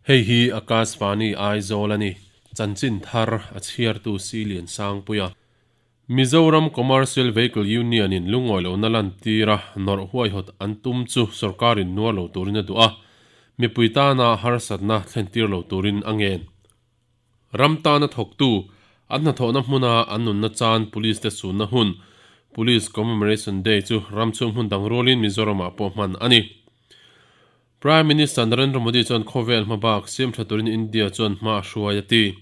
Hei hi Akashvani Aizawl a ni. Chanchin thar a chhiartu Silian Sangpuia. Mizoram Commercial Vehicle Union in lungawi lohna lantira nawrh huaihawt an tum chu sorkarin nuar lo turin a duh a, mipui tana harsatna thlentir lo turin a ngen. Ram tana thawktu, an hnathawhna hmuna an nunna chan Police te sunna hun, Police Commemoration Day chu ram chhung hmun dang rualin Mizoramah pawh hman a ni. Prime Minister Narendra Modi chuan khawvel hmabak siam tha turin India chuan hma a hruai a ti.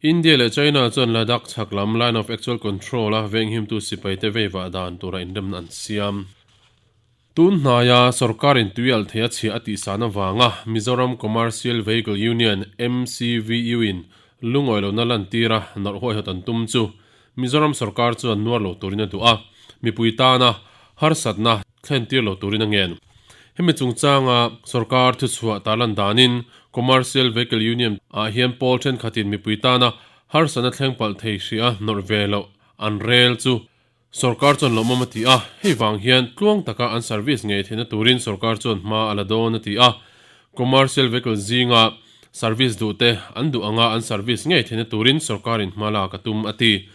India leh China chuan Ladakh chhak lam Line of Actual Control a venghimtu sipaite veivah dan tura inremna an siam. Tun hnaia sorkarin tuialh thei a chhiah a tihsan avanga Mizoram Commercial Vehicle Union, MCVU, in lungawi lohna lantira nawrh huaihawt an tum chu Mizoram sorkar chuan nuar lo turin a duh a, mipui tana harsatna thlentir lo turin a ngen. Hemi chungchanga sorkar thuchhuah tarlan danin Commercial Vehicle Union ah hian pawl thenkhatin mipui tana harsatna thleng palh thei hria nawrh ve loh an rel chu sorkar chuan lawmawm a ti a, hei vang hian tluang taka an service ngei theihna turin sorkar chuan hma a la dawn a ti a. Commercial vehicle zinga service duhte an duh anga an service ngei theihna turin sorkarin hma lak a tum a ti.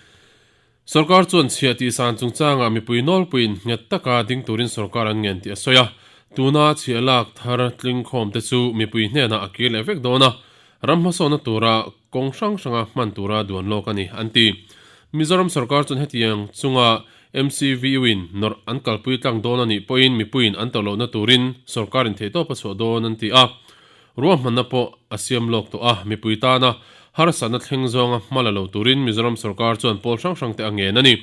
Sorkar chuan chhiah tihsan chungchangah mipui nawlpuiin nghet taka ding turin sorkar an ngen tih a sawi a, tuna chhiah lak thar tlingkhawmte chu mipui hnenah a kir leh vek dawn a, ram hmasawnna tura kawng hrang hranga hman tura duan lawk a ni, an ti. Mizoram sorkar chuan hetiang chunga MCVU-in nawrh an kalpui tlang dawn a nih pawhin mipuiin an tawrh lohna turin sorkarin theihtawp a chhuah dawn an ti a. Ruahmanna pawh a siam lawk tawh a, mipui tana harsatna thleng zawnga hma la lo turin Mizoram sorkar chuan pawl hrang hrangte a ngen a ni.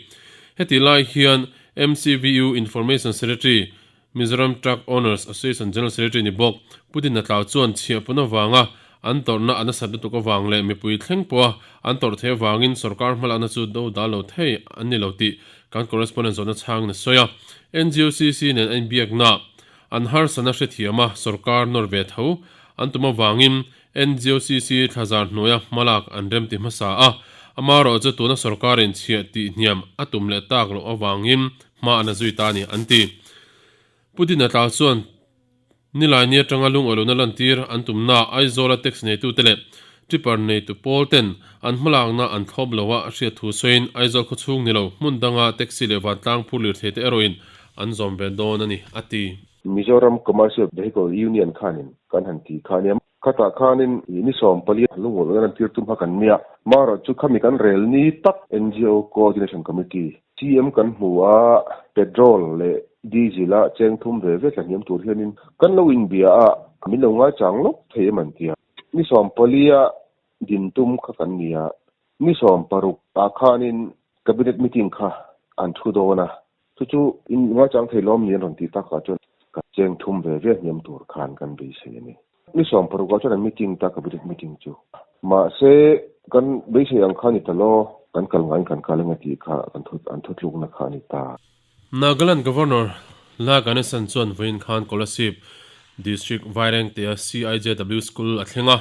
Hetih lai hian MCVU Information Secretary, Mizoram Truck Owners Association General Secretary ni bawk Pu Dina Tlau chuan chhiahpun avanga an tawrhna a nasat lutuk avang leh mipui thleng pawha an tawrh theih avangin sorkar hmalakna chu do dal lo thei an ni lo tih kan correspondent zawhna chhangin a sawi a. NGOCC nen a inbiakna An harsatna hrethiam a, sorkar nawr ve tho an tum avangin NGOCC thlazar hnuaia hmalak an remti hmasa a, amaherawh chu tuna sorkarin chhiah tih hniam a tum leh tak loh avangin hma an la zui ta a ni, an ti. Pu Dina Tlau chuan Nilaini atanga lungawi lohna lantir an tumna Aizawla taxi neitute leh Tipper neitu pawl ten an hmalakna an thlawp lo a hriat thu sawiin Aizawl khawchhung ni lo hmun danga taxi leh vantlang phur lirthei te erawhin an zawm ve dawn a ni, a ti. Mizoram Commercial Vehicle Union khanin kan han ti kha ania, khatah khanin ni 14 lungawlh lohna lantir tum kha kan nia, marawh chu khami kan rel ni tak NGO Coordination Committee, CM kan hmu a, petrol leh diesel a cheng thum ve ve tla hniam tur hianin kan lo inbia a, min lo ngaichang lawk thei em an ti a. Ni 14 a din tum kha kan ni a, ni 16 ah khanin Cabinet meeting kha an thu dawn a, chu chu in ngaichang thei lawm ni an rawn tih takah chuan ka cheng thum ve ve hniam tur khan kan beisei a ni. Ni 16 ah chuan an meeting ta Cabinet meeting chu. Mahse kan beisei ang kha ni ta lo, kan kal ngaiin kan kal eng a tih kha kan thu an thutlukna kha a ni ta. Nagaland Governor La Ganesan chuan vawiin khan Kolasib District Vairengtea CIJW School a thleng a.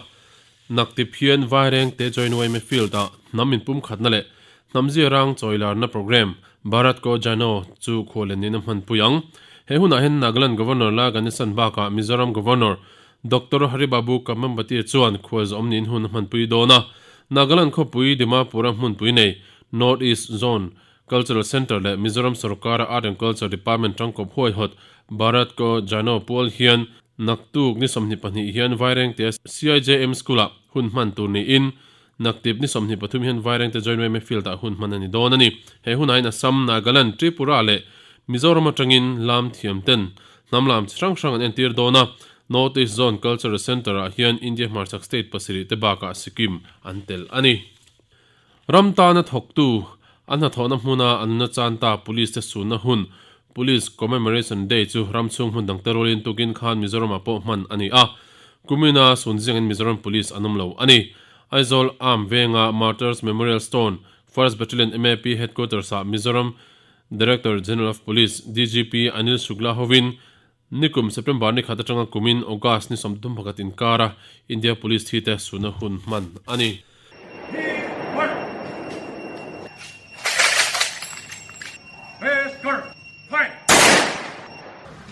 Naktip hian Vairengte Joint YMA Field-ah hnam inpumkhatna leh hnam ziarang chawilarna programme Bharat Ko Jano chu khuallen niin a hmanpui ang. He hunah hian Nagaland Governor La Ganesan bakah Mizoram Governor Doctor Haribabu Kamambati chuan khualzawm niin hun a hmanpui dawn a. Nagaland khawpui Dimapur-a hmunpui nei North East Zone Cultural Centre leh Mizoram sorkara Art and Culture Department tangkawp huaihawt Bharat Ko Jano pual hian naktuk ni 22 hian Vairengte CIJM School-ah hun hman tur niin naktip ni 23 hian Vairengte Joint Yma Field-ah hun hman a ni dawn a ni. He hunah hian Assam, Nagaland, Tripura leh Mizoram atangin lam thiam ten hnam lam chi hrang hrang an entir dawn a. North East Zone Cultural Centre-ah hian India hmarchhak state pasarih te bakah Sikkim an tel a ni. Ram tana thawktu, a hnathawhna hmuna an nuna chan ta Police te sunna hun, Police Commemoration Day chu ram chhung hmun dangte rualin tukin khan Mizoramah pawh hman a ni a. Kumina sun ziangin Mizoram Police an awm lo a ni. Aizawl Arm venga Martyrs Memorial Stone, First Battalion MAP Headquarters-ah Mizoram Director General of Police, DGP, Anil Shukla hovin Nikum September ni khat atanga kumin August ni 31 inkara India Police thi te suna hun hman a ni.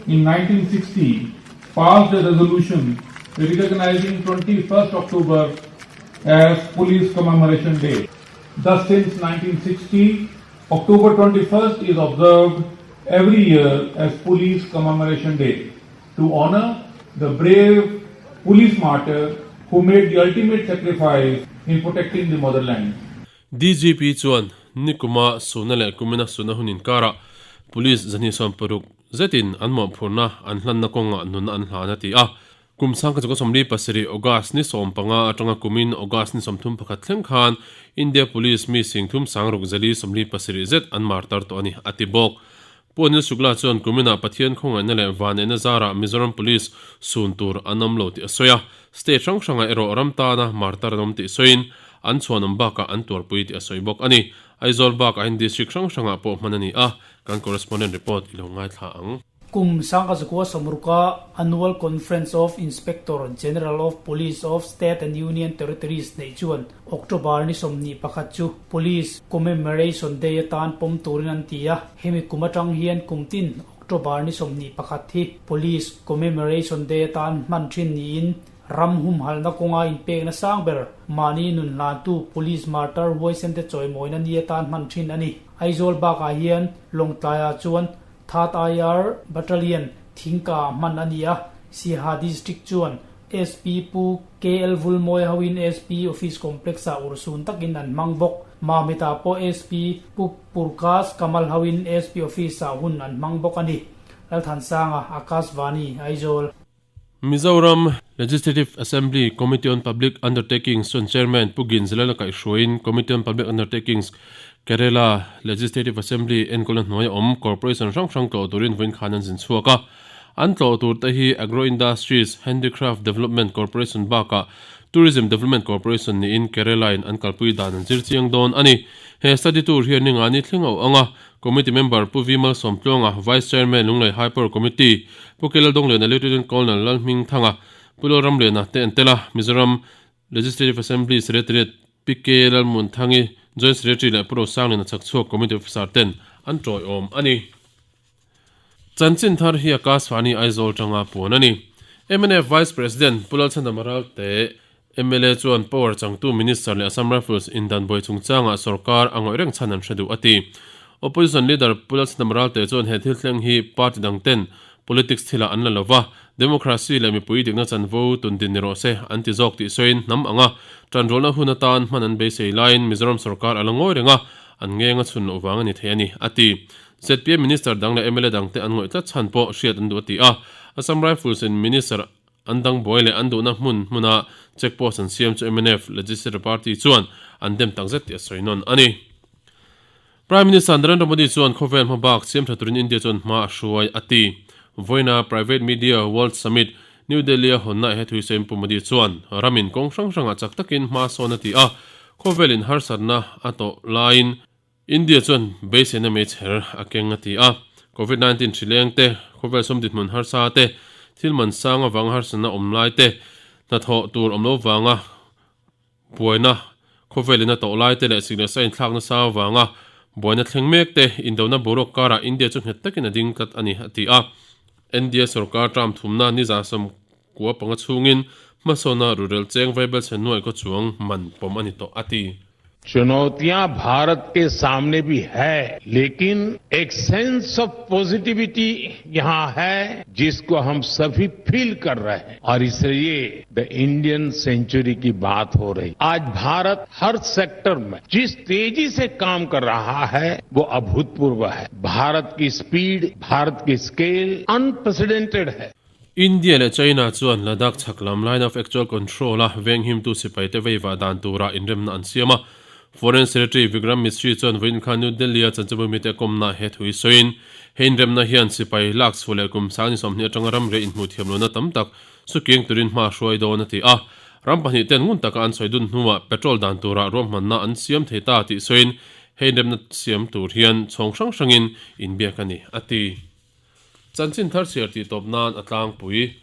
in 1960 passed a resolution recognizing 21st October as Police Commemoration Day. Thus, since 1960, October 21st is observed every year as Police Commemoration Day to honor the brave police martyr who made the ultimate sacrifice in protecting the motherland. DGP chuan nikuma suna leh kumina suna hun inkarah Police 260 zetin an mawhphurhna an hlanna kawngah nunna an hlan a ti a. Kum 1947 August ni 15 atanga kumin August ni 31 thleng khan India Police mi singthum sangruk zali 47 zet an martar tawh a ni, a ti bawk. Pu Anil Shukla chuan kuminah Pathian khawngaihna leh vanneihna zarah Mizoram Police sun tur an awm lo tih a sawi a, state hrang hrangah erawh ram tana martar an awm tih sawiin an chhuanawm bakah an tuarpui tih a sawi bawk a ni. Aizawl bakah hian district hrang hrangah pawh hman a ni a, kan correspondent report i lo ngaithla ang. Kum sangkazakua sawmruka Annual Conference of Inspector General of Police of State and Union Territories neih chuan October ni 21 chu Police Commemoration Day atan pawm turin an ti a. Hemi kum atang hian kum tin October ni 21 hi Police Commemoration Day atan hman thin niin ram humhalhna kawnga inpekna sang ber mahni nun hlantu Police Martyr huaisente chawimawina ni atan hman thin a ni. Aizawl bakah hian Lawngtlaiah chuan Third IR Battalion thingka hman a ni a, Siaha District chuan SP Pu KL Vulmawi hoin SP Office Complex-ah urhsun takin an hmang bawk. Mamit-ah pawh SP Pu Purkas Kamal hoin SP Office-ah hun an hmang bawk a ni. Lalthansanga, Akashvani, Aizawl. Mizoram Legislative Assembly Committee on Public Undertakings chuan Chairman Pu Ginzilal a kaihhruaiin Committee on Public Undertakings Kerala Legislative Assembly enkawlna hnuaia awm Corporation hrang hrang tlawh turin vawiin khan an zin chhuak a. An tlawh tur te hi Agro Industries, Handicraft Development Corporation bakah Tourism Development Corporation niin Kerala in an kalpui dan an zir chiang dawn a ni. He study tour hian ningani thleng a awh ang a, Committee member Pu V Malsawmtluanga, Vice Chairman Lunglei High Power Committee, Pu Kelal Dongliana Lieutenant Colonel Lalhmingthanga, Pu Lalramliana te an tel a, Mizoram Legislative Assembly Secretariat Pi K Lalmunthangi, Joint Secretary leh Pu Rosangliana Chhakchhuak Committee Officer ten an tawiawm a ni. Chanchin thar hi Akashvani Aizawl tanga puan a ni. Mnf Vice President Pu Lalchhandama Ralte, Mla chuan power changtu Minister leh Assam Rifles indan buai chungchangah sorkar a ngawih reng chhan an hre duh a ti. Opposition leader Pu Lalchhandama Ralte chuan he thil thleng hi party dang ten politics thilah an la lo va, democracy leh mipui dikna chanvo tundin ni rawh se an ti zawk tih sawiin hnam anga tanrualna hun atan hman an beisei laiin Mizoram sorkar a la ngawi reng a, an ngeng a chhun loh vang a ni thei a ni, a ti. Zpm Minister dang leh mla dangte an ngawih tlat chhan pawh hriat an duh a ti a, Assam Rifles in Minister An dang buai leh an duhna hmun hmuna check post an siam chu mnf Legislature Party chuan an dem tak zet tih a sawi nawn a ni. Prime Minister Narendra Modi chuan khawvel hma bak siam tha turin India chuan hma a hruai a ti. Vawiina Private Media World Summit, New Delhi-a hawnna he thuisawiin Pu Modi chuan ramin kawng hrang hrangah chak takin hma sawn a ti a, khawvelin harsatna a tawh laiin India chuan beiseina meichher a keng a ti a, Covid 19 hri leng te, khawvel sum dinhmun harsa te, thil man sang avanga harsatna awm lai te, hnathawh tur awm lo vanga buaina khawvelin a tawh lai te leh sik leh sa inthlak nasa avanga buaina thleng mek te, indona boruak karah India chu nghet takin a ding tlat a ni a ti a. India sorkar term thumna ni 15 chhungin hmasawna rurel cheng vaibel chhe nuaih kaw chuang man pawm a ni tawh a ti. चुनौतियां भारत के सामने भी है लेकिन एक sense of positivity यहां है जिसको हम सभी फील कर रहे हैं और इसलिए the Indian century की बात हो रही आज भारत हर सेक्टर में जिस तेजी से काम कर रहा है वो अभूतपूर्व है भारत की स्पीड भारत की स्केल अनप्रेसिडेंटेड है India leh China chuan Ladakh chhak lam Line of Actual Control-a venghimtu sipaite veivah dan tura inremna an siam a. Foreign Secretary Vikram Misri chuan vawiin khan New Delhi-a chanchinbu mite kawmna he thu hi sawiin, he inremna hian sipai lak chhuah leh kum 20 atanga ramriah inhmuh thiam lohna tam tak sukiang turin hma hruai dawn a ti a. Ram pahnih ten ngun taka an sawi dun hnuah petrol dan tura ruahmanna an siam thei ta tih sawiin, he inremna siam tur hian chhawng hrang hrangin inbiak a ni, a ti. Chanchin thar chhiar tih tawp nan a tlangpui.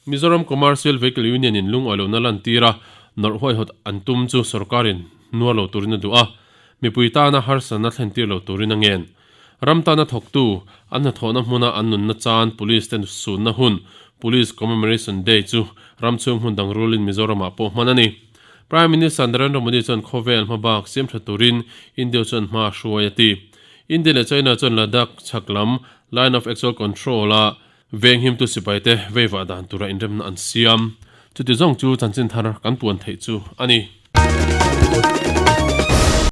Mizoram Commercial Vehicle Union in lungawi lohna lantir a, nawrh huaihawt an tum chu sorkarin nuar lo turin a duh a, mipui tana harsatna thlentir lo turin a ngen. Ram tana thawktu, an hnathawhna hmuna an nunna chan Police te sunna hun, Police Commemoration Day chu ram chhung hmun dang rulin Mizoramah pawh hman a ni. Prime Minister Narendra Modi chuan khawvel hmabak siam tha turin India chuan hma a hruai a ti. India leh China chuan Ladakh chhak lam Line of Actual Control-a venghimtu sipaite veivah dan tura inremna an siam. Chuti zawng chu chanchin thar kan puan theih chu a ni.